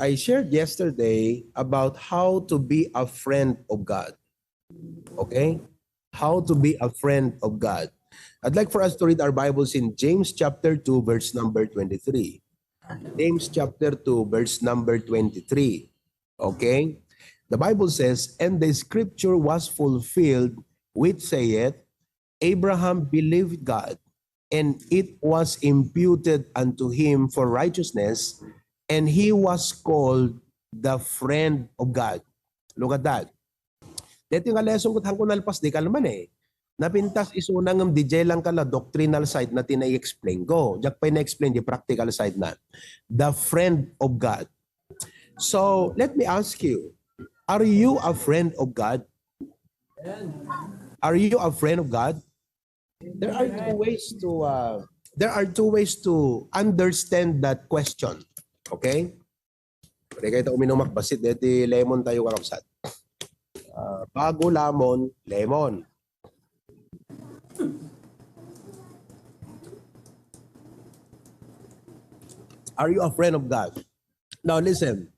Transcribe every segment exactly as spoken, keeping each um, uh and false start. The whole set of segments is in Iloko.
I shared yesterday about how to be a friend of God. Okay? How to be a friend of God. I'd like for us to read our Bibles in James chapter two, verse number twenty-three. James chapter two, verse number twenty-three. Okay? The Bible says, "And the scripture was fulfilled, which saith, Abraham believed God, and it was imputed unto him for righteousness, and he was called the friend of God." Look at that. Deti nga lesson ket haanko nalpas, di kalman eh. Napintas isuna ngem diay lang kala doctrinal side na ti na-explain ko. Diak pay na-explain di practical side na. The friend of God. So, let me ask you, are you a friend of God? Are you a friend of God? There are two ways to uh, there are two ways to understand that question. Okay? Pwede kayo ta uminom ak basit deti lemon tayo, kakabsat. Ah, bago lamon, lemon. Are you a friend of God? Now listen,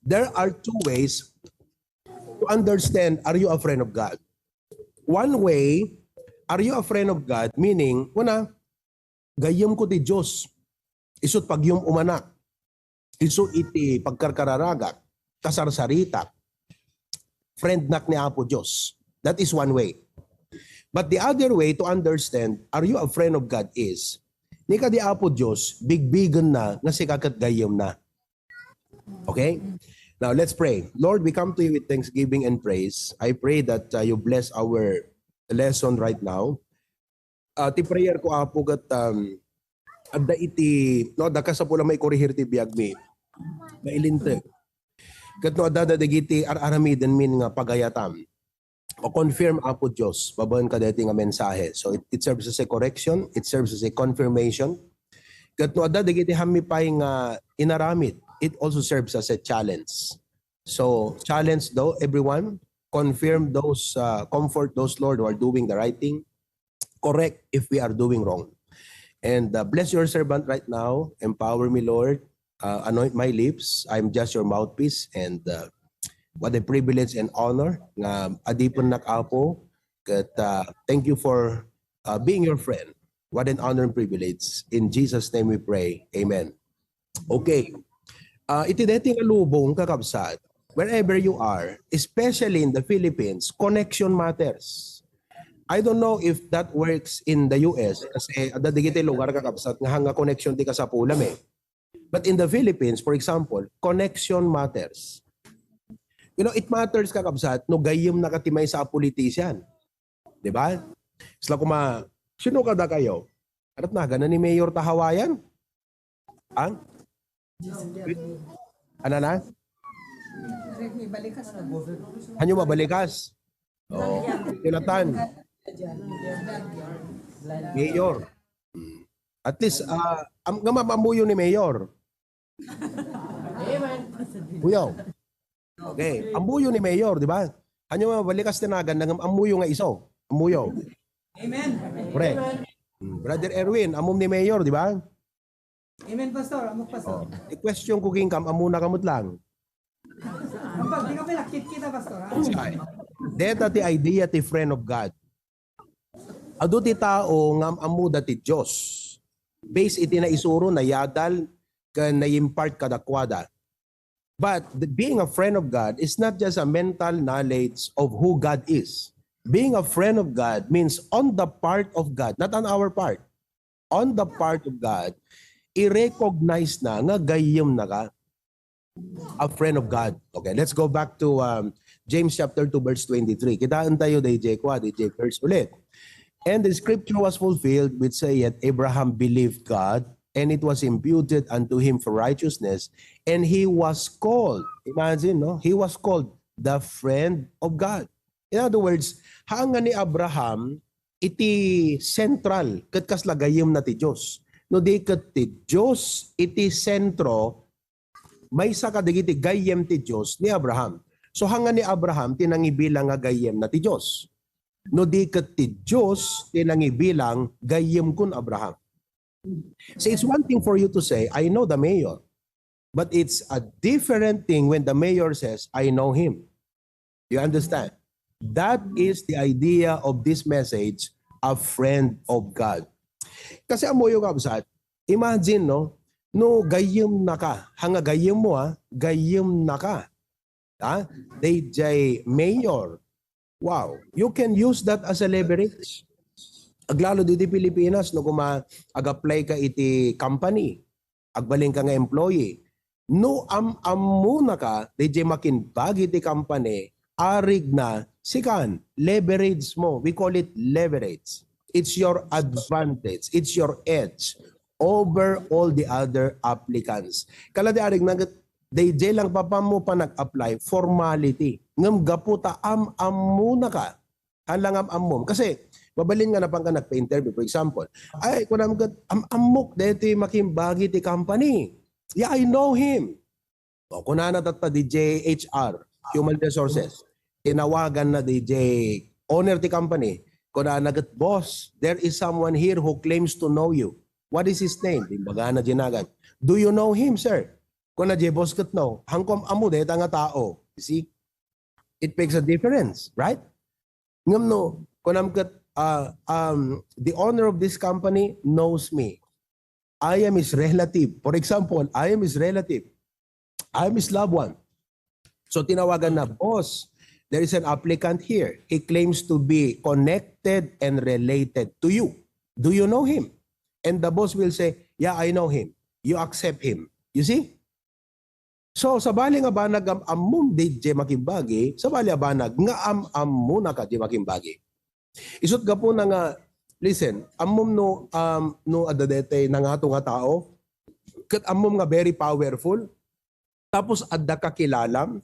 there are two ways to understand, are you a friend of God? One way, are you a friend of God? Meaning, una, gayyem ko ti Dios. Isut pagyum-umanak. Isu iti pagkarkararagak, kasarsaritak. Friend nak ni Apo Dios. That is one way. But the other way to understand, are you a friend of God is, ni kadi Apo Dios, bigbigen na nga sika ket gayyem na. Okay? Now, let's pray. Lord, we come to you with thanksgiving and praise. I pray that uh, you bless our lesson right now. Ah, ti prayer ko, Apo, ket, um, adda iti, no, adda kasapulan maikorehir ti biagmi. Mailinteg. Ket no adda dagiti ar-aramidenmin nga pagayatam, o confirm, Apo Dios, babaen kadaytoy nga mensahe. So it, it serves as a correction, it serves as a confirmation. Ket no adda dagiti hammi pay nga inaramid, it also serves as a challenge. So challenge though everyone, confirm those, uh, comfort those, Lord, who are doing the right thing, correct if we are doing wrong. And uh, bless your servant right now. Empower me, Lord. Uh, anoint my lips. I'm just your mouthpiece. And uh, what a privilege and honor nga adipennak, Apo. Ket uh, thank you for uh, being your friend. What an honor and privilege. In Jesus' name we pray. Amen. Okay. Ah, iti daytoy nga lubong, kakabsat, wherever you are, especially in the Philippines, connection matters. I don't know if that works in the U S kasi adda dagiti lugar, kakabsat, nga hanga connection ti kasapulam eh. But in the Philippines, for example, connection matters. You know, it matters, kakabsat, no gayyem na ka ti maysa a politician. Di ba? Isla kuma, sino kadakayo? Adat na, gana ni Mayor ta Hawaiian? Ang? Ano na? Hanyo mabalikas? Oh, Jonathan. Mayor. Mm. At least, ah, am, nga ma'am, ammoyo ni Mayor. Kuya. Okay. Ammoyo ni Mayor, di ba? Hanyo mabalikas ti nagan, nang ammoyo nga iso. Ammoyo. Amen. Correct. Mm. Brother Erwin, ammom ni Mayor, di ba? Amen, Pastor. Ammok, Pastor. Oh. I-question ko king kam, ammona ka met lang. Ampag, di kami nakit-kita, Pastor, ha? Say, deta ti idea ti friend of God. Adu ti tao nga am-ammoda ti Dios. Based iti naisuro, nayadal, ken na-impart kadakuada. But the, being a friend of God is not just a mental knowledge of who God is. Being a friend of God means on the part of God, not on our part. On the part of God, i-recognize na nga gayyem na ka. A friend of God. Okay, let's go back to um, James chapter two, verse twenty-three. Kitaan tayo, D J kwa, D J verse ulit. "And the scripture was fulfilled, which saith, Abraham believed God, and it was imputed unto him for righteousness, and he was called." Imagine, no? He was called the friend of God. In other words, haan nga ni Abraham iti central ket kasla gayyemna ti Dios. No di ket ti Dios iti sentro, maysa kadagiti gayyem ti Dios ni Abraham. So, haan nga ni Abraham ti nangibilang nga gayyemna ti Dios. No di ket ti Dios ti nangibilang gayyem kun Abraham. So, it's one thing for you to say, "I know the mayor." But it's a different thing when the mayor says, "I know him." You understand? That is the idea of this message, a friend of God. Kasi ammoyo, kabsat, imagine, no? No, gayyem naka. Hanga gayyem mo, ha? Gayyem naka. Ha? D J Mayor. Wow. You can use that as a leverage. Aglalo didi Pilipinas, no, kuma ag-apply ka iti company, agbalin ka nga employee. No am-ammo naka, D J makimbagi ti company, arig na, sikan, leverage mo. We call it leverage. It's your advantage. It's your edge over all the other applicants. Kala di arig na, D J lang papa mo pa nag-apply, formality. Ngem gapu ta am-ammo naka, Hala nga am-ammom. Kasi, mabalin nga napan ka nagpa-interview, for example. Ay, kunam ket, am-ammok deti makimbagi ti company. Yeah, I know him. O, kunana tatta D J H R, Human Resources. Tinawagan na D J owner ti company. Kunana ket, "Boss, there is someone here who claims to know you. What is his name?" Imbagana di nagan. "Do you know him, sir?" Kuna di boss ket, "No." Hangkom ammo deta nga tao. You see? It makes a difference, right? Ngem no, kunam ket, ah, um, the owner of this company knows me. I am his relative. For example, I am his relative. I am his loved one. So tinawagan na, "Boss, there is an applicant here. He claims to be connected and related to you. Do you know him?" And the boss will say, "Yeah, I know him." You accept him. You see? So, sabali nga banag am-ammom, D J makimbagi, sabali a banag nga am-ammo na ka di makimbagi. Isut gapuna nga, listen, ammom no, um, no adda detay nangato nga tao, ket ammom nga very powerful, tapos adda kakilalam,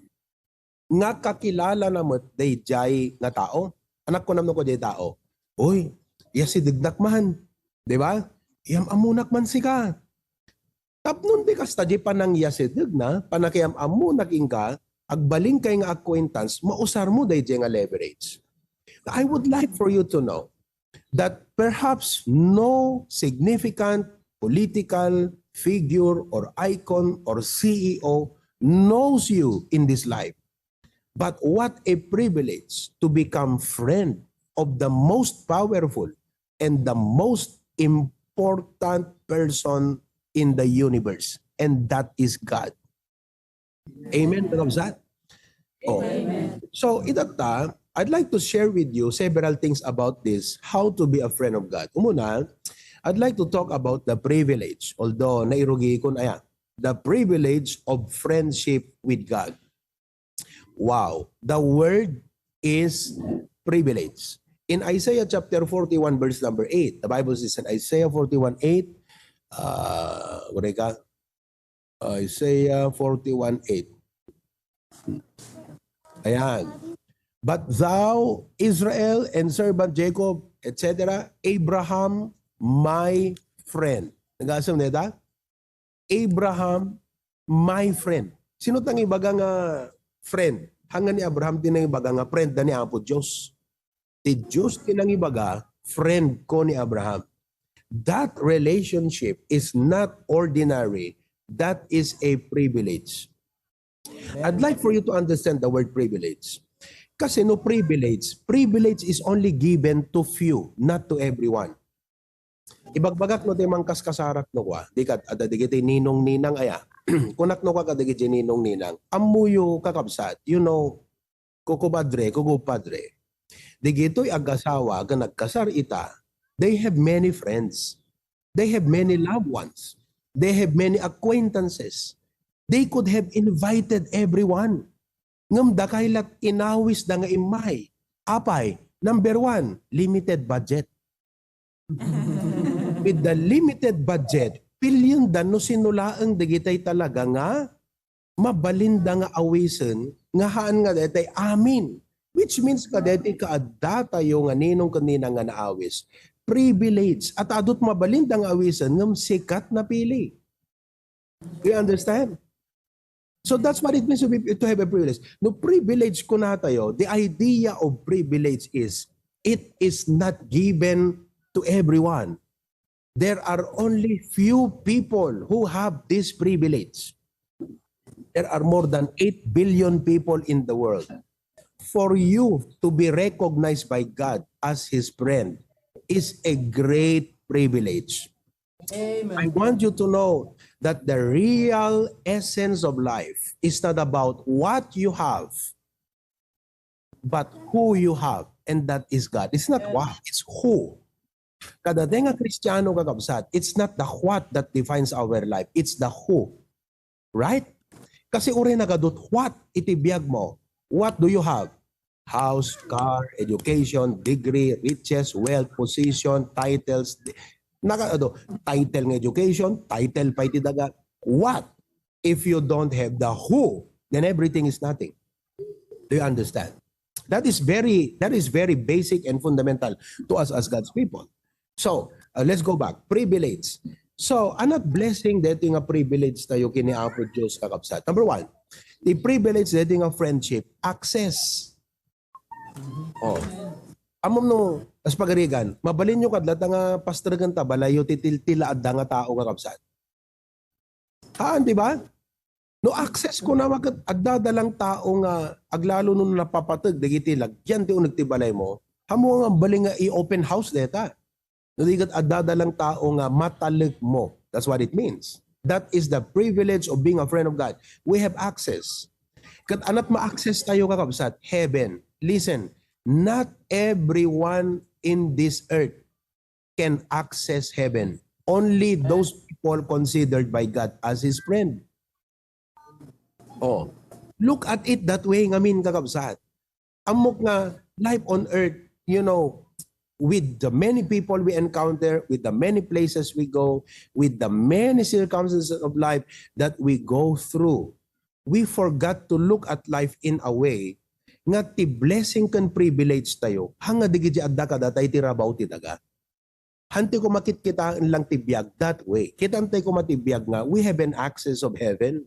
nga kakilala na met daydiay nga tao. Anak ko namno ko diay tao, "Uy, iya si Degnak man. Di ba? Iyam-ammonak man sika." Tapno di kasta di panangyasidegna, panakiam-ammonak inka, agbalin kay nga acquaintance, mausar mo daydiay nga leverage. I would like for you to know that perhaps no significant political figure or icon or C E O knows you in this life. But what a privilege to become friend of the most powerful and the most important person in the universe, and that is God. Amen, mga kabsat? Oh. So, itatta, I'd like to share with you several things about this, how to be a friend of God. Umuna, I'd like to talk about the privilege, although nairugi ko na yan, the privilege of friads with God. Wow, the word is privilege. In Isaiah chapter forty-one, verse number eight, the Bible says in Isaiah forty-one eight, uh, what I got? Isaiah forty-one eight. Ayan. "But thou, Israel, and servant Jacob," et cetera, "Abraham, my friend." Nag-asam na ita? "Abraham, my friend." Sino tang ibaga nga friend? Hanga ni Abraham ti nangibaga nga friend da ni Apo Dios. Ti Dios ti nangibaga, friend ko ni Abraham. That relationship is not ordinary. That is a privilege. I'd like for you to understand the word privilege. Kasi no privilege, privilege is only given to few, not to everyone. Ibagbagak no ti mangkaskasarak no kua, di kat, adda digiti ninong ninang aya. Kunak no kua kadigiti ninong ninang, "Ammoyo, kakabsat, you know, kukumadre, kukupadre, digitoy agasawa nga nagkasar ita, they have many friends. They have many loved ones. They have many acquaintances. They could have invited everyone. Ngem dakay lat inawis da nga immay. Apay, number one, limited budget." With the limited budget, pilien da no sino laeng dagitay talaga nga mabalin da nga awisen nga haan nga daytay amin. Which means nga daytay kaadda tayo nga ninong ken ninang nga naawis. Privilege. At adut mabalin da nga awisen ngem sika ti napili. Do you understand? So that's what it means to, be, to have a privilege. No privilege kuna tayo, the idea of privilege is it is not given to everyone. There are only few people who have this privilege. There are more than eight billion people in the world. For you to be recognized by God as His friend is a great privilege. I Amen. want you to know that the real essence of life is not about what you have, but who you have, and that is God. It's not Yes. What, it's who. Kada tayo nga Kristiyano, kakabsat, it's not the what that defines our life, it's the who. Right? Kasi uray nagadut what iti biag mo. What do you have? House, car, education, degree, riches, wealth, position, titles. Naka, ano, title nga education, title pa iti daga. What? If you don't have the who, then everything is nothing. Do you understand? That is very, that is very basic and fundamental to us as God's people. So, uh, let's go back. Privilege. So, anat blessing daytoy nga privilege tayo ken ni Apo Dios, kakabsat. Number one, the privilege daytoy nga friendship, access. Oh. Ammom no, as pagarigan, mabalinyo kadlat nga pastregen ta balayyo ti til-, tila adda nga tao, kakabsat. Haan, di ba? No access ko na maket adda da lang tao nga aglalo no napapateg dagiti lagyan ti uneg ti balay mo, hammo nga bali nga i-open house deta. No di ket adda da lang tao nga matalek mo. That's what it means. That is the privilege of being a friend of God. We have access. Ket anat ma-access tayo, kakabsat, heaven. Listen, not everyone in this earth can access heaven. Only those people considered by God as His friend. Oh, look at it that way ngamin, kakabsat. Ammok nga life on earth, you know, with the many people we encounter, with the many places we go, with the many circumstances of life that we go through, we forgot to look at life in a way nga ti blessing ken privilege tayo, haan nga dagiti adda kadatayo ti rabaw ti daga. Haan ti kumakitkitaen lang ti biag that way. Kitaan tayo koma ti biag nga we have an access of heaven.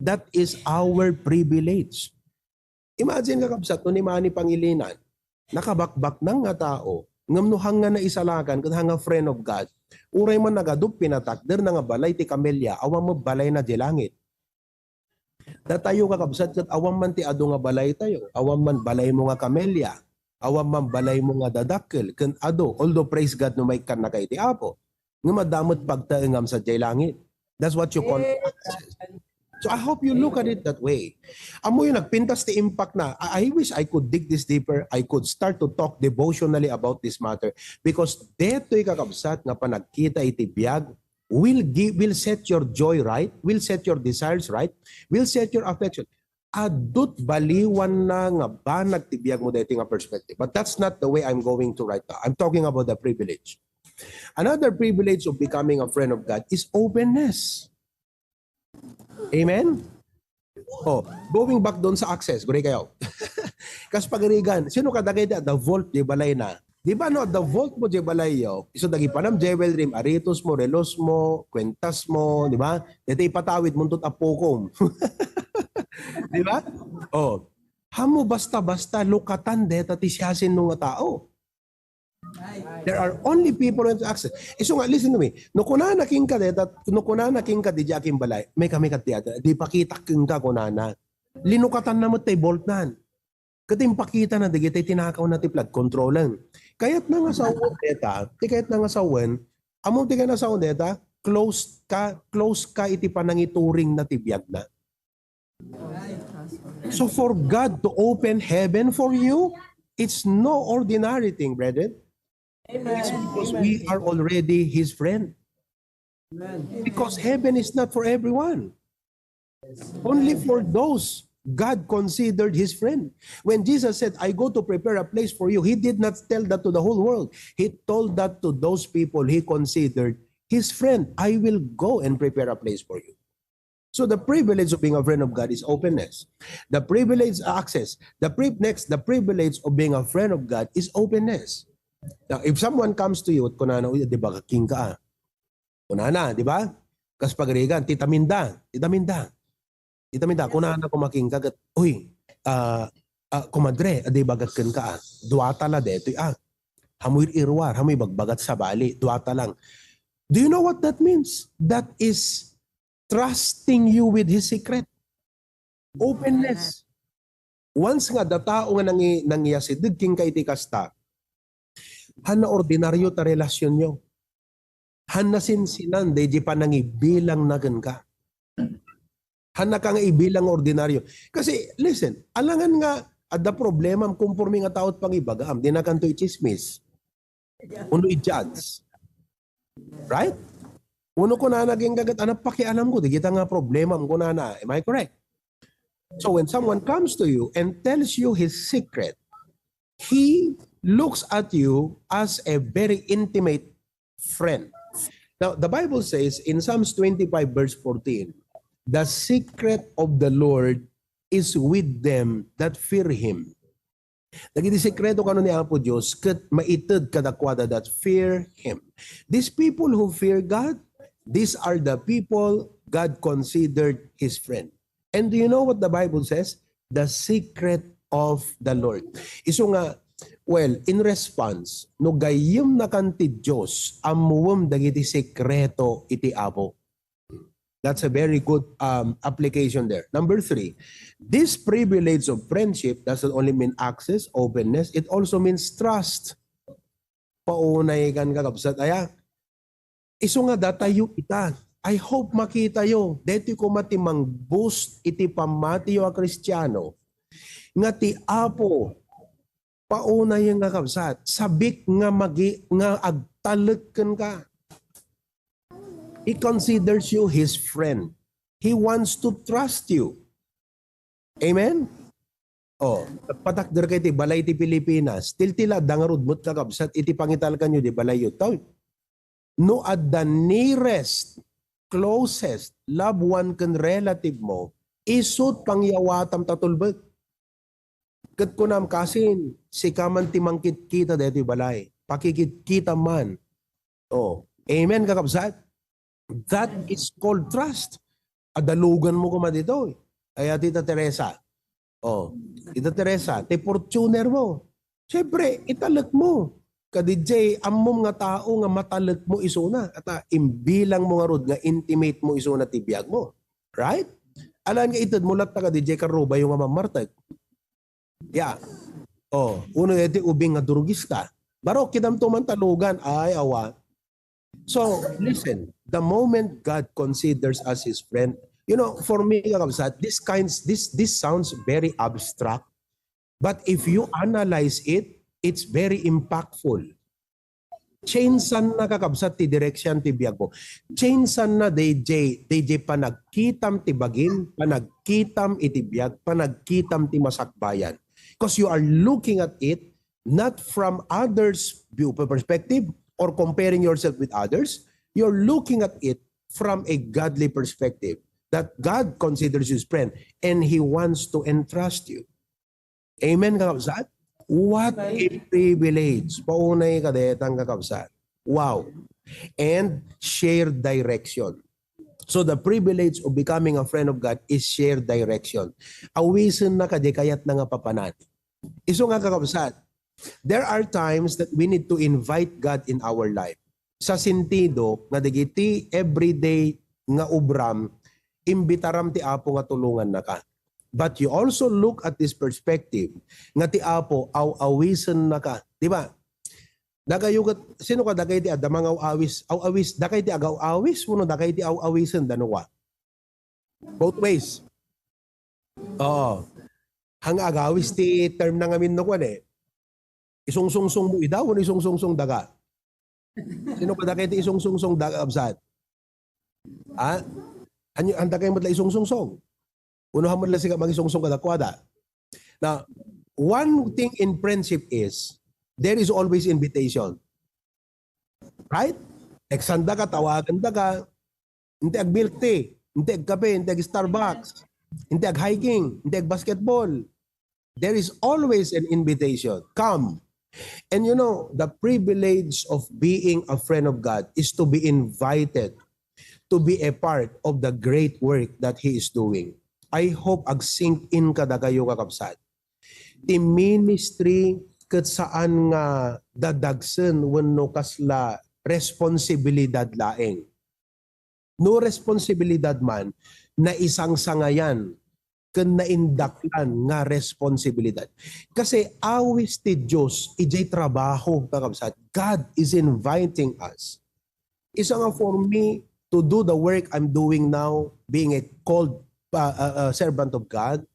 That is our privilege. Imagine, kakabsat, no ni Manny Pangilinan, nakabakbaknang nga tao, ngem no haan nga naisalakan ken haan nga friend of God, uray man nagadup pinatakder na nga balay ti kamelia, awan met balay na di langit. Datayo, kakabsat, ket awan man ti adu nga balay tayo, awan man balay mo nga kamelia, awan man balay mo nga dadakkel, ken adu, although praise God no maikkannaka iti Apo, ngem adda met pagtaengam sadiay langit. That's what you call access. So I hope you look at it that way. Ammoyo, nagpintas ti impact na. I, I wish I could dig this deeper. I could start to talk devotionally about this matter because detoy, kakabsat, nga panagkita iti biag will give, will set your joy right, will set your desires right, will set your affection. Adut baliwanna nga banag ti biag mo daytoy nga perspective. But that's not the way I'm going to right now. I'm talking about the privilege. Another privilege of becoming a friend of God is openness. Amen? Oh, going back doon sa access, guri kayo. Kas pagarigan, sino kadagay di adda vault di balay na? Di ba no, adda vault mo di balay yo? Isu dagi panam jewelry, aritos mo, relos mo, kwentas mo, di ba? Dito ipatawid mo tot apukom. Di ba? Oh, hamo basta-basta lukatan deta ti siasino nga tao. There are only people with access. Isu nga, listen to me. No kunana kenka deta, no kunana kenka di akin balay, may kami kat di pakitak kenka kunana. Linukatanna met tay boltnan. Ket impakitana dagiti tinakawna ti flood controlen. Kayatna nga sawen deta, ti kayatna nga sawen, ammo ti kayatna sawen deta, close ka, close ka iti panangituringna ti biagna. So for God to open heaven for you, it's no ordinary thing, brethren. It's because we are already His friend. Because heaven is not for everyone. Only for those God considered His friend. When Jesus said, "I go to prepare a place for you," He did not tell that to the whole world. He told that to those people He considered His friend. "I will go and prepare a place for you." So the privilege of being a friend of God is openness. The privilege, uh, access. The pri-, next, the privilege of being a friend of God is openness. Now, if someone comes to you, kunana, "Uy, di ba kaking ka, ah?" Kunana, di ba? Kas pagarigan, titaminda, titaminda. Titaminda, kunana kumaking ka, ket, "Uy, ah, ah, kumadre, adi bagat ken ka, ah. Duata la detoy, ah. Hamoy ir-iruar, hamoy bagbagat sabali, duata lang." Do you know what that means? That is trusting you with his secret. Openness. Once nga adda tao nga nangi-, nangiyasideg kenka iti kasta, hanna ordinaryo ta relasyonyo. Hanna sinsinan, daydi panangibilangna kenka. Hannaka nga ibilang ordinaryo. Kasi, listen, alangan nga adda problemam, konforme nga tao ti pangibagaam, dinakanto itsismis. Uno i-judge. Right? Uno kunana, "Agingga ket, ania pakialamko, dagita nga problemam," kunana. Am I correct? So when someone comes to you and tells you his secret, he looks at you as a very intimate friend. Now, the Bible says in Psalms twenty-five verse fourteen, "The secret of the Lord is with them that fear Him." Dagiti sekreto kano ni Apo Dios ket maited kadakuada that fear Him. These people who fear God, these are the people God considered His friend. And do you know what the Bible says? The secret of the Lord. Isu nga, well, in response, no gayyemnakan ti Dios, ammuem dagiti sekreto iti Apo. That's a very good, um, application there. Number three, this privilege of friendship doesn't only mean access, openness, it also means trust. Paunay kan, kakabsat, aya? Isu nga datayo ita. I hope makitayo. Daytoy koma ti mang-boost iti pammatiyo a Kristiano nga ti Apo, paunay nga, kakabsat, sabik nga magi-, nga agtalek kenka. He considers you his friend. He wants to trust you. Amen? Oh, patakder kay ti balay ti Pilipinas. Tiltila adda ngarud met, kakabsat, iti pangitalkanyo di balayyo. Taw, no adda nearest, closest, loved one ken relative mo, isut' pangyawatam ta tulbek. Ket kunam, "Kasin, sika man ti mangkitkita daytoy balay. Pakikitkitam man." Oh, amen, kakabsat? That is called trust. Adalugan mo koma ditoy. Kaya, Tita Teresa. Oh, Tita Teresa, ti Fortuner mo. Siyempre, italek mo. Kadijay, ammom nga tao nga matalek mo isuna. Ata, imbilang mo ngarud nga intimate mo isuna ti biag mo. Right? Alan nga ited mo latta kadijay karrubayo nga mammartek. Ya. Oh, uno iti ubing nga durugista. Baro, kidamto man talugan. Ay, awa. So, listen, the moment God considers us His friend, you know, for me, kakabsat, this kinds, this, this sounds very abstract, but if you analyze it, it's very impactful. Change-an na, kakabsat, ti direksyon ti biag mo. Change-an na, D J, D J, panagkitam ti bagim, panagkitam iti biag, panagkitam ti masakbayan. Because you are looking at it not from others' view perspective or comparing yourself with others. You're looking at it from a godly perspective that God considers you his friend and He wants to entrust you. Amen, kakabsat? What a privilege. Paunay kadetang, kakabsat. Wow. And shared direction. So the privilege of becoming a friend of God is shared direction. Awisen na kadi kayat na nga papanan. Isu nga, kakabsat, there are times that we need to invite God in our life. Sa sentido nga dagiti everyday nga obram, imbitaram ti Apo nga tulongannaka. But you also look at this perspective nga ti Apo aw-awisennaka. Di ba? Dakayo ket, sino ka, dakay ti adda mangaw-awis? Aw-awis, dakay ti agaw-awis wenno dakay ti aw-awisen da Noah? Both ways. Oo. Hang agawis ti term na ngamin no kwan eh. Isungsungsong mo ida wenno isungsungsong daka? Sino ka, dakay ti isungsungsong daka, kabsat? Ha? Anyo, handa kayo met la isungsungsong? Uno, haman la sika mangisungsong kadakuada. Now, one thing in friendship is, there is always invitation. Right? Teksandaka, tawagandaka, inti ag milk tea, inti ag kape, inti ag Starbucks, inti ag hiking, inti ag basketball. There is always an invitation. Come. And you know, the privilege of being a friend of God is to be invited to be a part of the great work that He is doing. I hope ag-sink in kadakayo, kakabsat. Ti ministry ket saan nga dadagsen wenno kasla responsibilidad laeng. No responsibilidad man, naisangsangayan ken naindaklan nga responsibilidad. Kasi awis ti Dios idiay trabaho, kakabsat. God is inviting us. Isu nga for me to do the work I'm doing now, being a called uh, uh, uh, servant of God,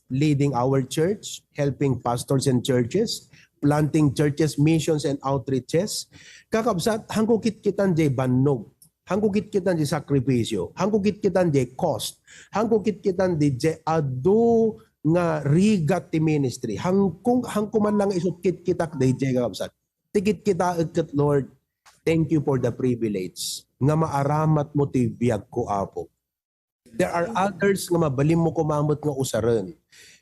leading our church, helping pastors and churches, planting churches, missions, and outreaches. Kakabsat, hangko kitkitan jay bannog. Hangko kitkitan jay sakripisyo. Hangko kitkitan jay cost. Hangko kitkitan di jay adu nga rigat ti ministry. Hangkong, hangko man lang isut kitkitak di jay, kakabsat. Ti kitkitaek ket, Lord, thank you for the privilege nga maaramat mo ti biag ko, Apo. There are others nga mabalin mo koma met nga usaren.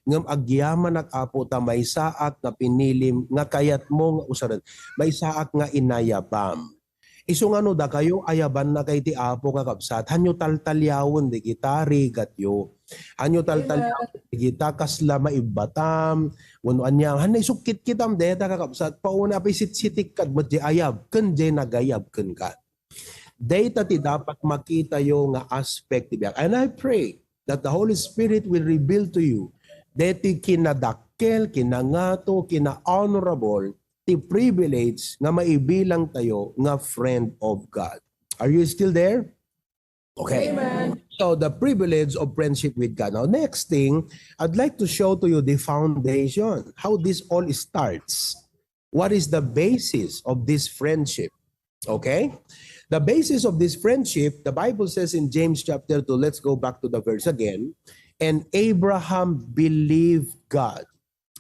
Ngem agyamanak, Apo, ta maysaak nga pinilim nga kayat mo nga usaren. Maysaak nga inayabam. Isu nga no dakayo ayabanna kay ti Apo, kakabsat, hanyo taltaliawen dagita rigatyo. Hanyo taltaliawen dagita kasla maibbatam, wenno ania. Hanna isukit kitam deta, kakabsat, pauna a pay sitsitik kad met di ayab, ken di nagayab kenka. Dayta ti dapat makitayo nga aspect ti biag. And I pray that the Holy Spirit will reveal to you deti kinadakkel, kinangato, kina-honorable ti privilege nga maibilang tayo nga friend of God. Are you still there? Okay. Amen. So the privilege of friendship with God. Now, next thing, I'd like to show to you the foundation, how this all starts. What is the basis of this friendship? Okay? The basis of this friendship, the Bible says in James chapter two, let's go back to the verse again, and Abraham believed God,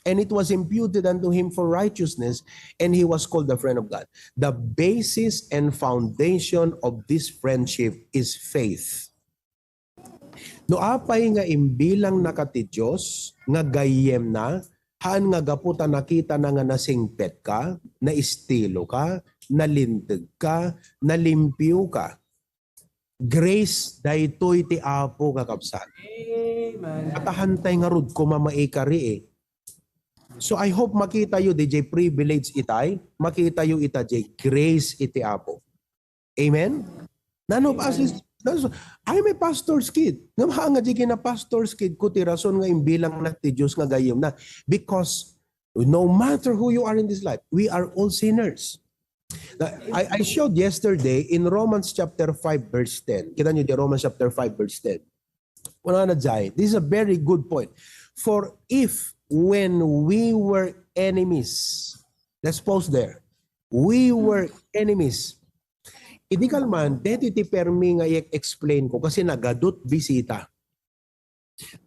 and it was imputed unto him for righteousness, and he was called the friend of God. The basis and foundation of this friendship is faith. No apay nga imbilangnaka ti Dios nga gayyemna, haan nga gapu ta nakitana nga nasingpetka, naestiloka, nalintegka, nalimpioka. Grace daytoy ti Apo, kakabsat. Amen. Katahantay ngarud koma maikari, eh. So I hope makitayo diay privilege itay, makitayo ita diay grace iti Apo. Amen? None of us is, none of us, I'm a pastor's kid. Ngem haan nga diay kina-pastor's kid ko ti rason nga imbilangnak ti Dios nga gayyemna. Because no matter who you are in this life, we are all sinners. Na-, I, I showed yesterday in Romans chapter five verse ten. Kita niyo diay Romans chapter five verse ten. Kunana diay, this is a very good point. For if when we were enemies, let's pause there. We were enemies. Idi kalman, deti ti permi nga i-explain ko kasi nagadu ti bisita.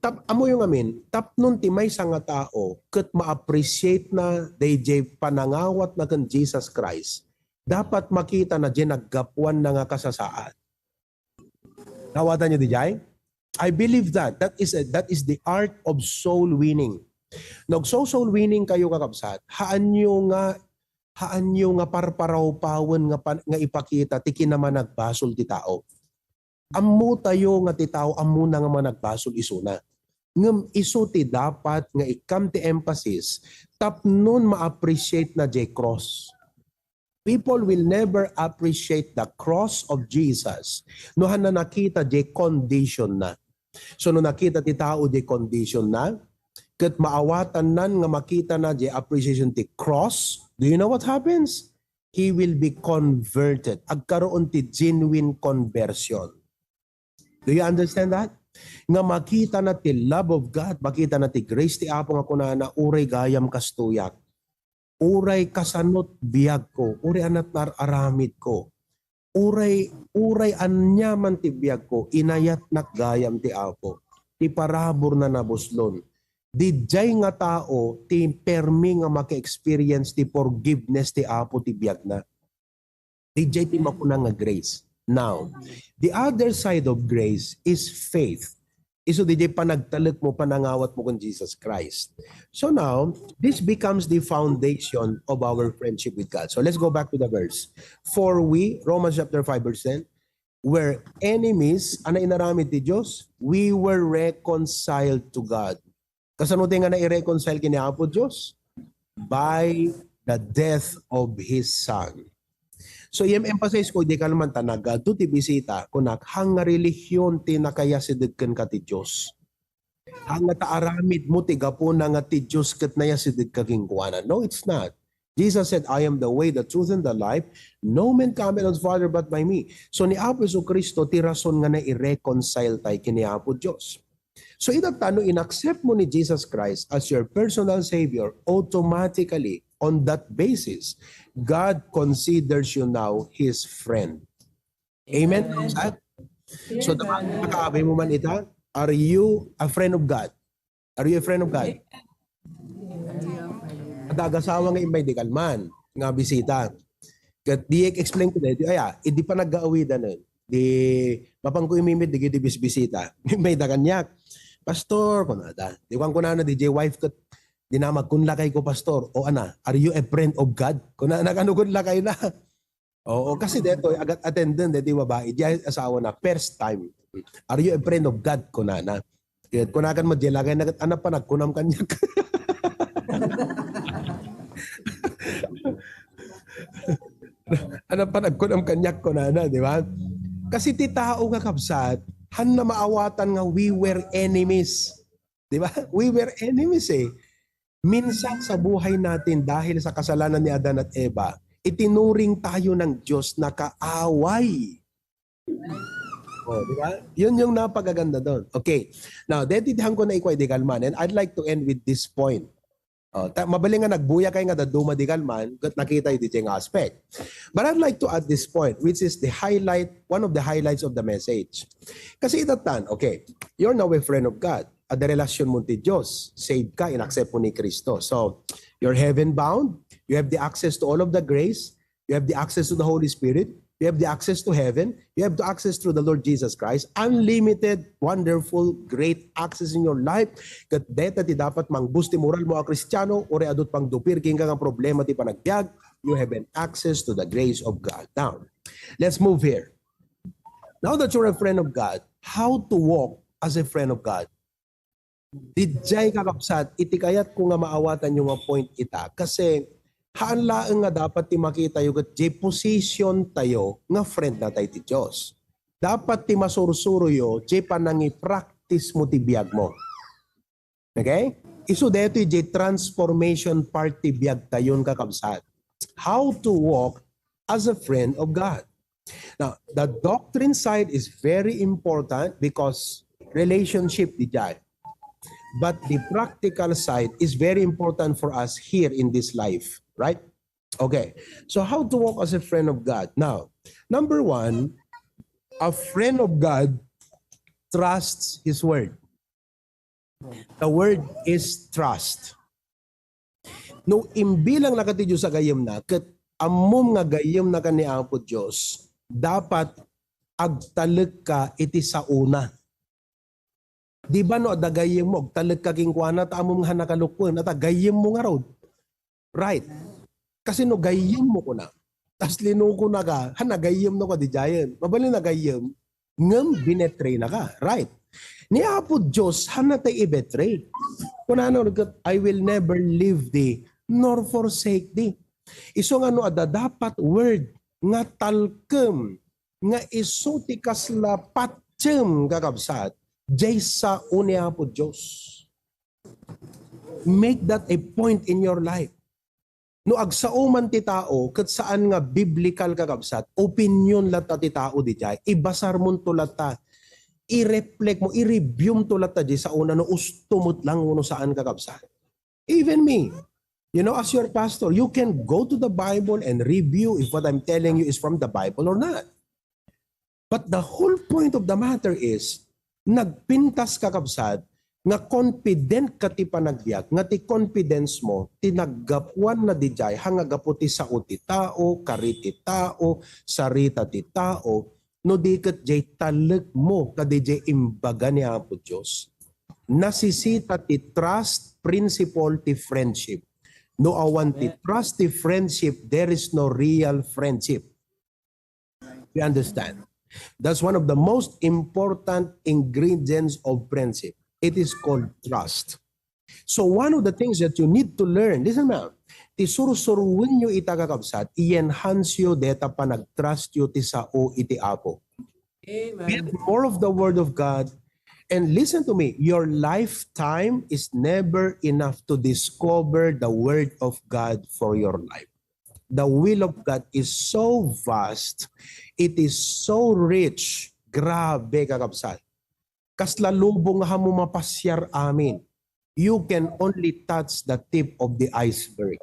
Tap-, ammoyo ngamin, tapnon ti maysa nga tao ket ma-appreciate na daydiay panangawatna ken Jesus Christ, dapat makitana diay naggapuanna nga kasasaad. Naawatan niyo diay? I believe that. That is a, that is the art of soul winning. No agso-soul winning kayo, kakabsat, haanyo nga, haanyo nga parparawpawen nga pan-, nga ipakita ti kinamanagbasol ti tao. Ammotayo nga ti tao ammona nga managbasol isuna. Ngem isu ti dapat nga ikkam ti emphasis tapnon ma-appreciate na diay cross. People will never appreciate the cross of Jesus no hanna nakita diay condition na. So no nakita ti tao diay condition na, ket maawatannan nga makitana diay appreciation ti cross, do you know what happens? He will be converted. Agkaroon ti genuine conversion. Do you understand that? Nga makitana ti love of God, makitana ti grace ti Apo nga kunana, "Uray gayam kastoyak, uray kasanot biagko, uray anat nar-aramidko, uray, uray aniaman ti biagko, inayatnak gayam ti Apo, ti paraburna nabuslon." Didiay nga tao ti permi nga maki-experience ti forgiveness ti Apo ti biagna. Didiay ti makuna nga grace. Now, the other side of grace is faith. Isu didiay panagtalekmo, panangawatmo ken Jesus Christ. So now, this becomes the foundation of our friendship with God. So let's go back to the verse. For we, Romans chapter five verse ten, were enemies, ania inaramid ti Dios? We were reconciled to God. Kasano ti nga nai-reconcile ken ni Apo Dios? By the death of His Son. So, i-emphasize ko, diay kalman ta nagadu ti bisita, kunak, haan nga relihion ti nakayasideg kenka ti Dios. Haan nga ta aramidmo ti gapuna nga ti Dios ket nayasidegka kenkuana. No, it's not. Jesus said, "I am the way, the truth, and the life. No man cometh unto the Father but by me." So ni Apo Jesu-Cristo ti rason nga nai-reconcile tayo ken ni Apo Dios. So ita ta no inaccept mo ni Jesus Christ as your personal Savior, automatically, on that basis, God considers you now His friend. Amen? Amen. Sir? So, Amen. Nakaabay mo man ita, are you a friend of God? Are you a friend of God? Adda agasawa nga immay di kalman, nga bisita. Ket di explain ko daytoy, aya, idi panaggaawidan, eh. Di, mapan ko imimit, di giti bisbisita. May da kaniak. "Pastor," kunada. Di kuan kunana, "D J wife ket dinamag kun lakay ko, Pastor." "O ana, are you a friend of God?" Kunana, "Kano kun lakay na?" Oo, kasi detoy, agat attendant, deti babae, di asawa na, first time. "Are you a friend of God?" kunana. Ket kunakan mo, "Di lakay na ket, ania panagkunam kaniak?" "Ania panagkunam kaniak?" kunana, di ba? Kasi ti tao nga kabsat, haan na maawatan nga we were enemies. Di ba? We were enemies eh. Minsan sa buhay natin, dahil sa kasalanan ni Adan at Eva, itinuring tayo ng Diyos na kaaway. Oh, di ba? Yun yung napagaganda doon. Okay. Now, deti dihan ko na ikuay di kalman. And I'd like to end with this point. Oh, ta, mabalin nga nagbuya kay nga daduma di kalman, ket nakita iti nga aspect. But I'd like to add this point, which is the highlight, one of the highlights of the message. Kasi itatan, okay, you're now a friend of God. Adda relasyon mo ti Dios. Saved ka, inaccept mo ni Cristo. So, you're heaven bound. You have the access to all of the grace. You have the access to the Holy Spirit. You have the access to heaven. You have the access through the Lord Jesus Christ. Unlimited, wonderful, great access in your life. Ket deta ti dapat mangbus ti moral mo a Kristiano, uray adu ti pangdupir kenka nga problema ti panagbiag, you have an access to the grace of God. Now, let's move here. Now that you're a friend of God, how to walk as a friend of God? Didiay, kakabsat, iti kayatko nga maawatan yo nga point ita. Kasi, haan laeng nga dapat ti makita yo ket diay position tayo nga friend na tayo ti Dios. Dapat ti masursuro yo, diay panangi-practice mo ti biag mo. Okay? Isu daytoy diay transformation part ti biag tayon, kakabsat. How to walk as a friend of God. Now, the doctrine side is very important because relationship diay. But the practical side is very important for us here in this life, right? Okay. So how to walk as a friend of God? Now, number one, a friend of God trusts His word. The word is trust. No imbilang na ka ti Dios a gayyemna, ket ammom nga gayyemna ka ni Apo Dios, dapat agtalek ka iti saona. Di ba no adda gayyem mo, agtalek ka kenkuana, ta ammom nga haan a kalukuen, ata gayyem mo ngarud. Right. Kasi no gayyem mo kuna, tas linuko na ka, haan a gayyem no ka didiayen. Mabalin a gayyem, ngem binetray na ka. Right. Ni Apo Dios, haan na tay i-betray. Kunana ket, "I will never leave thee nor forsake thee." Isu nga no adda dapat word nga talkem nga isu ti kasla patiem, kakabsat, diay sao ni Apo Dios. Make that a point in your life. No agsao man ti tao, ket saan nga biblical, kakabsat, opinion latta ti tao didiay. Ibasar mo to latta, i-reflect mo, i-review mo to latta diay saona no usto met lang wenno saan, kakabsat. Even me, you know, as your pastor, you can go to the Bible and review if what I'm telling you is from the Bible or not. But the whole point of the matter is, nagpintas, kakabsat, nga confident ka ti panagbiag, nga ti confidence mo, ti naggapuan na didiay, haan nga gapu ti sao ti tao, kari ti tao, sarita ti tao, no di ket diay talek mo, kadi diay imbaga ni Apo Dios. Nasisita ti trust principle ti friendship. No awan ti trust ti friendship, there is no real friendship. We understand. That's one of the most important ingredients of friendship. It is called trust. So one of the things that you need to learn, listen now, ti sursuruenyo ita, kakabsat, i-enhance yo deta panagtrust yo ti sao iti Apo. Amen. Get more of the Word of God And listen to me, your lifetime is never enough to discover the word of God for your life. The will of God is so vast, it is so rich. Grabe, kakabsat. Kasla lubong nga haanmo mapasiar amin. You can only touch the tip of the iceberg.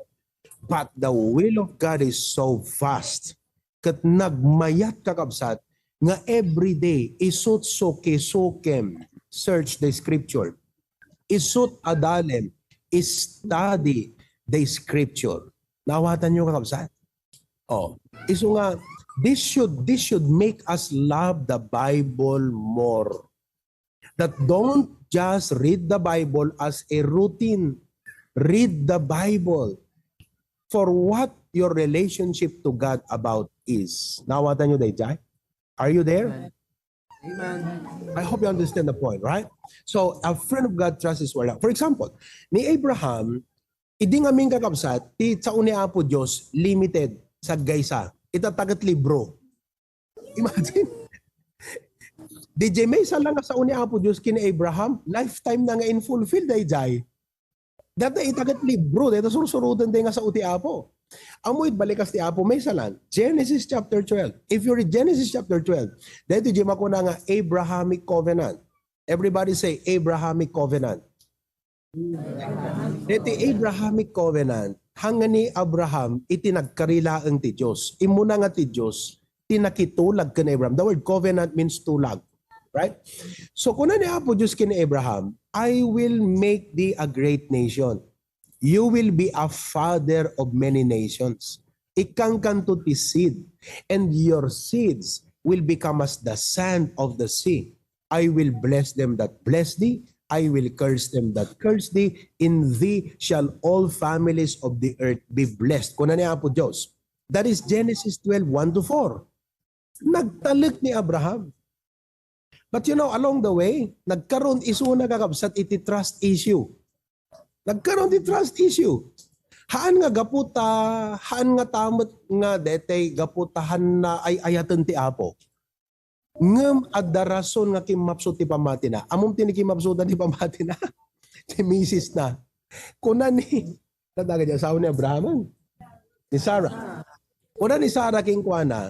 But the will of God is so vast. Ket nagmayat, kakabsat, nga everyday, isut suki-sukim, search the scripture. Isut adalem, study the scripture. Naawatan niyo, kakabsat? Oh, isu nga, this should, this should make us love the Bible more. That don't just read the Bible as a routine. Read the Bible for what your relationship to God about is. Naawatan niyo dayjay? Are you there? Amen. I hope you understand the point, right? So, a friend of God trusts his word. For example, ni Abraham, idi ngamin, kakabsat, ti sao ni Apo Dios limited, saggaysa. Ita taget libro. Imagine. Dayjay maysa lang nga sao ni Apo Dios ken ni Abraham, lifetime na nga in-fulfill dayjay. Dayta ita ket libro, dayta sursuroten day nga sao ti Apo. Ammo it balikas ti Apo, maysa lang. Genesis chapter twelve. If you read Genesis chapter twelve, dayta diay makuna nga Abrahamic covenant. Everybody say, Abrahamic covenant. Dayta Abrahamic covenant, hangani Abraham, iti nagkari laeng ti Dios. Immuna nga ti Dios, ti nakitulag ken Abraham. The word covenant means tulag. Right? So, kuna ni Apo Dios ken Abraham, "I will make thee a great nation. You will be a father of many nations. Ikkankanto ti seed, and your seeds will become as the sand of the sea. I will bless them that bless thee. I will curse them that curse thee. In thee shall all families of the earth be blessed." Kuna ni Apo Dios. That is Genesis twelve, one to four. Nagtalek ni Abraham. But you know, along the way, nagkaroon isuna, kakabsat, iti trust issue. Nagkaroon ti trust issue. Haan nga gapu ta, haan nga tamet nga detay gapu ta haan na ay-ayaten ti Apo. Ngem adda rason nga kimmapsut ti pammatina. Ammom ti nakimmapsutan ti pammatina? Ti misis na. Kuna ni, nadaga di asawa ni Abraham? Ni Sarah. Kuna ni Sarah kenkuana,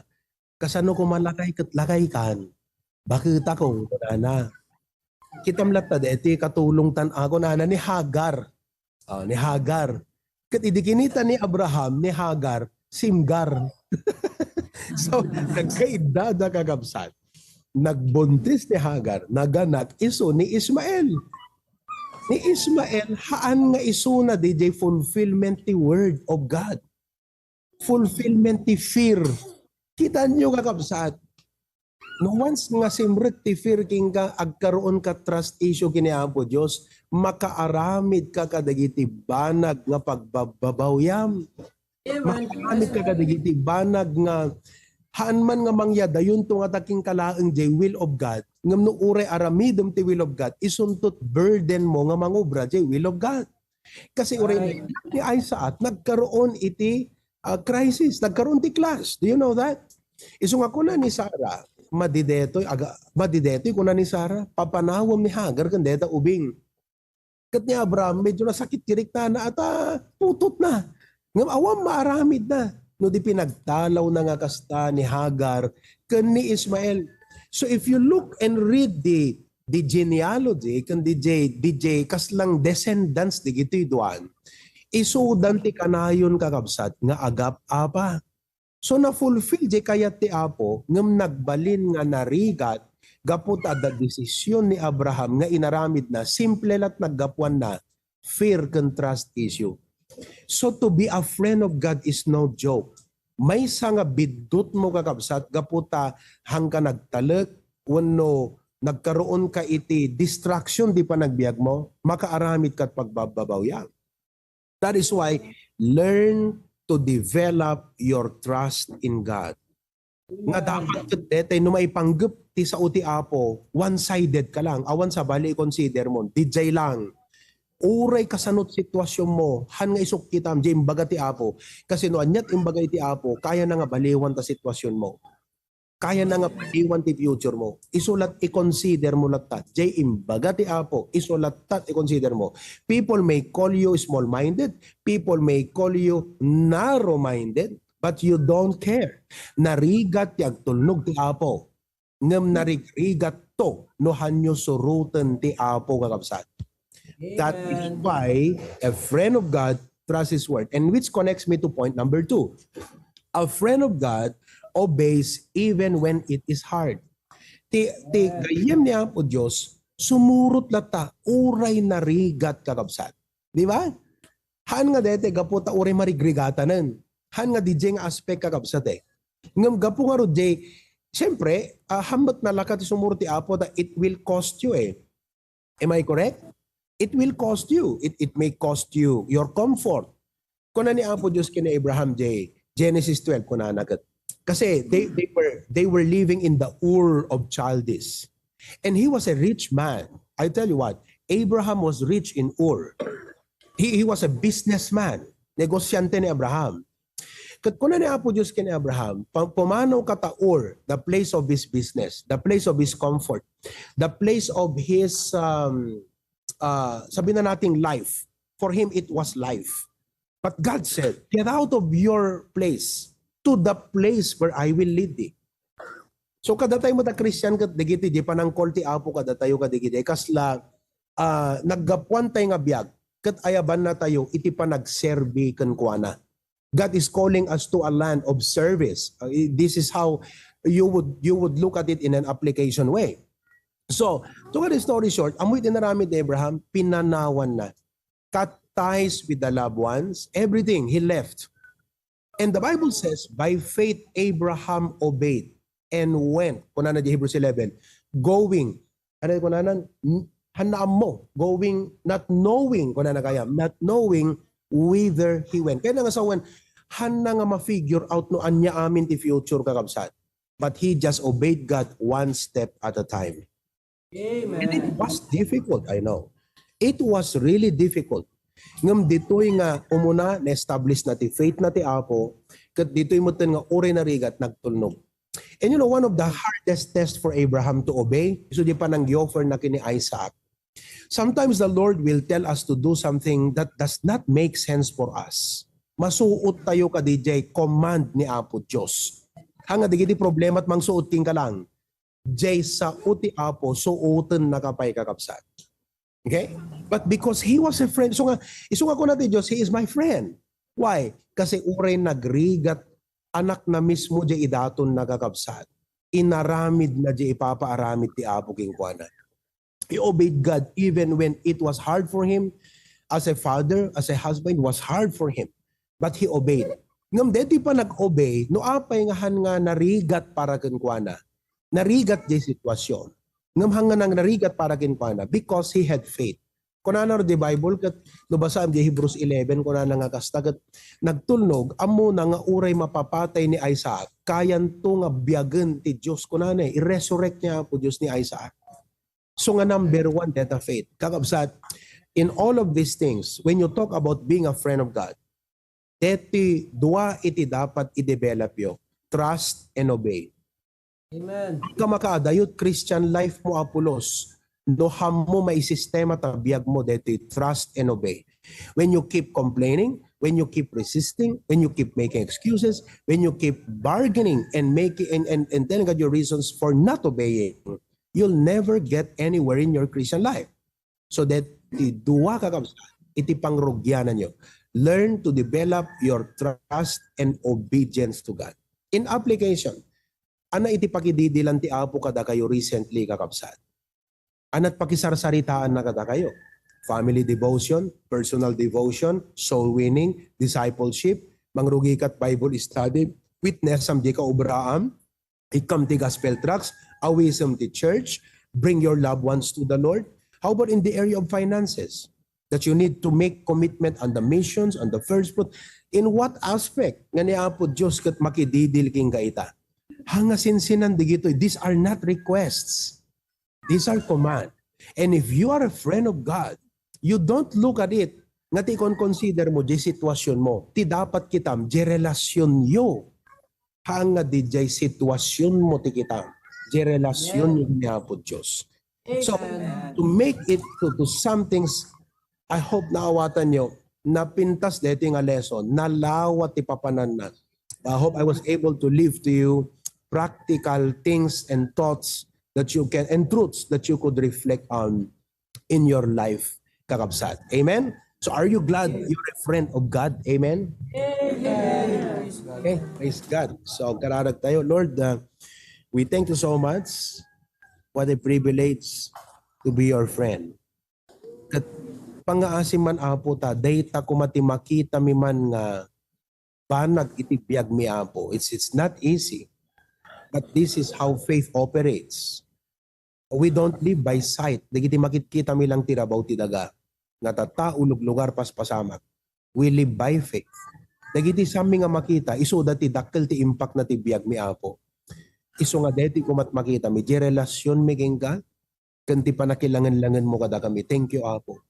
"Kasano koma lakay ket lakaykan? Baketakon," kunana. "Kitam latta daytoy katulongtan a," kunana, ni Hagar. Ah, ni Hagar. Ket idi kinita ni Abraham ni Hagar, simgar. So, nagkaiddada, kakabsat. Nagbuntis ni Hagar, naganak isu ni Ismael. Ni Ismael, haan nga isuna dayjay fulfillment ti word of God. Fulfillment ti fear. Kitaenyo, kakabsat, no once nga simrek ti fear kenka, agkaroon ka trust issue ken ni Apo Dios, makaaramid ka kadagiti banag nga pagbabbabawyam. Makaaramid ka kadagiti banag nga haan man nga mangyadayonto ngata kenka laeng jay will of God, ngem no uray aramidem ti will of God, isuntot burden mo nga mangobra jay will of God. Kasi uray ni Isaac, nagkaroon iti, ah, crisis, nagkaroon ti clash. Do you know that? Isu nga kuna ni Sarah, "Madi daytoy, aga, madi daytoy," kuna ni Sarah, "papanawem ni Hagar ken dayta ubing." Ket ni Abraham, medyo nasakit ti riknana, ata putotna. Ngem awan maaramidna no di pinagtalawna nga kasta ni Hagar ken ni Ismael. So if you look and read the, the genealogy, ken dayjay, dayjay kaslang descendants dagitoy duan, isudan ti kanayon, kakabsat, nga agap-apa. So, na-fulfill jay kayat ti Apo, ngem nagbalin nga narigat gapu ta adda desisyon ni Abraham nga inaramidna, simple lat naggapuanna, fear ken trust issue. So, to be a friend of God is no joke. Maysa nga biddutmo, kakabsat, gapu ta haanka nagtalek wenno nagkaroon ka iti distraction ti panagbiagmo, makaaramid kat pagbabbabawyam. That is why, learn to develop your trust in God. Nga dapat ket daytoy no maipanggep ti sao ti Apo, one-sided ka lang. Awan sabali, i-consider mo, dayjay lang. Uray kasanot situasionmo, haan nga isukkitam, jay imbaga ti Apo. Kasi no aniat imbaga iti Apo, kayana nga baliwan ta situasionmo. Kayana nga paliwan ti future mo. Isu lat, i-consider mo latta. Jay, imbaga ti Apo, isu latta, i-consider mo. People may call you small-minded. People may call you narrow-minded. But you don't care. Narigat ti agtulnog ti Apo. Ngem narigrigatto no hanyo suroten ti Apo, kakabsat. That is why a friend of God trusts His word. And which connects me to point number two. A friend of God obeys even when it is hard. Ti, ti gayyem ni Apo Dios, sumurot latta, uray narigat, kakabsat. Di ba? Haan nga dete, gapu ta uray marigrigatanen. Haan nga D J nga aspect, kakabsat, eh. Ngem gapu nga rod, Jay, siyempre, ah, hammet nalaka ti sumurot ti Apo, ta it will cost you, eh. Am I correct? It will cost you. It, it may cost you your comfort. Kuna ni Apo Dios ken ni Abraham, Jay, Genesis twelve, kunana ket. Kasi they, they were, they were living in the Ur of Chaldees. And he was a rich man. I tell you what, Abraham was rich in Ur. He, he was a businessman. Negosyante ni Abraham. Ket kuna ni Apo Dios ken ni Abraham, pa-, pumanaw ka ta Ur, the place of his business, the place of his comfort, the place of his, um, uh, sabi na nating life. For him, it was life. But God said, "Get out of your place to the place where I will lead thee." So, kadatayo met a Christian ket dagiti di panangkol ti Apo kadatayo kadagiti kasla, ah, naggapuan tayo nga biag ket ayabanna tayo iti panagserbi kenkuana. God is calling us to a land of service. Uh, i-, this is how you would, you would look at it in an application way. So, to cut the story short, ammo iti inaramid ni Abraham, pinanawanna. Cut ties with the loved ones, everything, he left. And the Bible says, "By faith Abraham obeyed and went." Kunana di Hebrews eleven, going. Ano yung kunana? N-, haan na ammo. Going, not knowing, kunana kaya, not knowing whither he went. Kaya nga sawen, haan na nga ma-figure out no ania amin ti future, kakabsat. But he just obeyed God one step at a time. And it was difficult, I know. It was really difficult. Ngem ditoy nga umuna, na-establish na ti faith na ti Apo, ket ditoy metten nga uray narigat, nagtulnog. And you know, one of the hardest tests for Abraham to obey, isu di pananggi-offer na ken ni Isaac. Sometimes the Lord will tell us to do something that does not make sense for us. Masuot tayo kadi jay command ni Apo Dios. Hanga digiti problema at mangsuot king kalang. Jay sao ti Apo, suoten na ka pay, kakabsat. Okay? But because he was a friend, so nga, isu nga kuna ti Dios, "He is my friend." Why? Kasi uray nagrigat, anak na mismo jay idaton na, kakabsat. Inaramid na jay ipapaaramid ti Apo kenkuana. He obeyed God even when it was hard for him. As a father, as a husband, it was hard for him. But he obeyed. Ngem deti pa nag-obey, no apay nga han nga narigat para kenkuana. Narigat jay sitwasyon. Ngem han nga nang narigat para kenkuana because he had faith. Kunana di Bible ket no basaem di Hebrews eleven, kunana nga kasta ket nagtulnog, ammona nga uray mapapatay ni Isaac, kayanto nga biagen ti Dios, kunana, i-resurrect ni Apo Dios ni Isaac. So nga number one, deta faith. Kakabsat, in all of these things, when you talk about being a friend of God, deti dua iti dapat i-develop yo, trust and obey. Amen. Di ka makaadayot Christian life mo a pulos no hammo maisistema ta biag mo deti trust and obey. When you keep complaining, when you keep resisting, when you keep making excuses, when you keep bargaining and making and, and, and telling God your reasons for not obeying, you'll never get anywhere in your Christian life. So that ti dua, kakabsat, iti pangrugiananyo. Learn to develop your trust and obedience to God. In application, ana iti pakididilan ti Apo kadakayo recently, kakabsat? Anat pakisarsaritaan na kadakayo? Family devotion, personal devotion, soul winning, discipleship, mangrugi kat Bible study, witness am di ka obraam, ikam ti gospel tracts, awisem ti church, bring your loved ones to the Lord. How about in the area of finances? That you need to make commitment on the missions, on the first fruit. In what aspect nga ni Apo Dios ket makididil kenka ita? Hanga sinsinan digitoy, these are not requests. These are command. And if you are a friend of God, you don't look at it nga ti kon consider mo di sitwasyon mo, ti dapat kitam, di relasyon yo. Haan nga diay situasionmo ti kita. Diay relasionyo ni Apo Dios. So, Amen. to make it to, to some things, I hope naawatan nyo, napintas deti nga lesson, nalawa ti papananna. I hope I was able to leave to you practical things and thoughts that you can, and truths that you could reflect on in your life, kakabsat. Amen? So are you glad you're a friend of God? Amen? Amen. Okay, praise God. So, kararag tayo. Lord, uh, we thank you so much. What a privilege to be your friend. Ket pangngaasi man, Apo, ta dayta koma ti makitami man nga banag iti biagmi, Apo. It's, it's not easy. But this is how faith operates. We don't live by sight. Dagiti makitkitami lang ti rabaw ti daga. Nga tattao, luglugar, paspasamak. We live by faith. Dagiti saanmi nga makita, isuda ti dakkel ti impact na ti biagmi, Apo. Isu nga deti koma ti makitami, diay relasionmi kenka, ken ti panakilangen-langenmo kadakami. Thank you, Apo.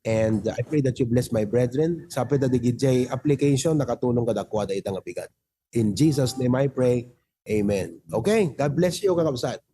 And I pray that you bless my brethren. Sapay ta diay application, nakatulong kadakuada ita nga bigat. In Jesus' name I pray. Amen. Okay, God bless you, kakabsat.